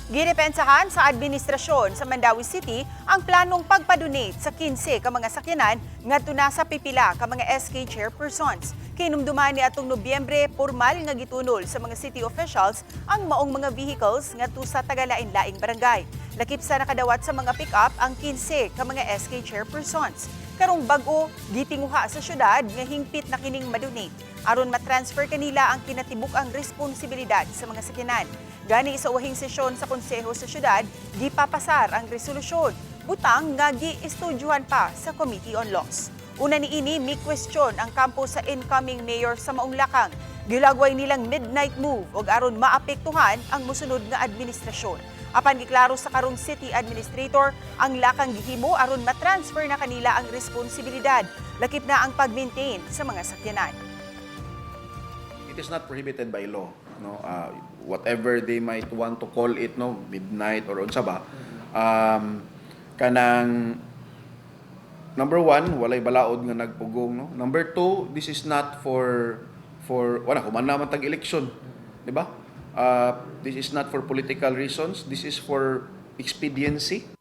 Gidepensahan sa administrasyon sa Mandaue City ang planong pagpadonate sa 15 ka mga sakyanan ngadto na sa pipila ka mga SK chairpersons. Kinumduman ni atong Nobyembre, formal nga gitunol sa mga city officials ang maong mga vehicles ngadto sa tagalain-laing barangay. Lakip sa nakadawat sa mga pick-up ang 15 ka mga SK chairpersons. Karong bag-o, gitinguha sa syudad nga hingpit na kining madonate aron matransfer kanila ang kinatibuk-ang responsibilidad sa mga sakyanan. Gani sa uhing sesyon sa Konseho sa syudad, gipapasar ang resolusyon, butang nga giestudyuhan pa sa Committee on Laws. Una niini, may question ang kampo sa incoming mayor sa Maong Lakang. Gilagway nilang midnight move og aron maapektuhan ang musunod nga administrasyon. Apan giklaro sa karong city administrator, ang lakang gihimo aron matransfer na kanila ang responsibilidad, lakip na ang pag-maintain sa mga sakyanan. It is not prohibited by law, no? Whatever they might want to call it, no, midnight or unsa ba, kanang number one, walay balaod nga nagpugong, no? Number two, this is not for wala human naman tag eleksyon, di ba? This is not for political reasons, this is for expediency.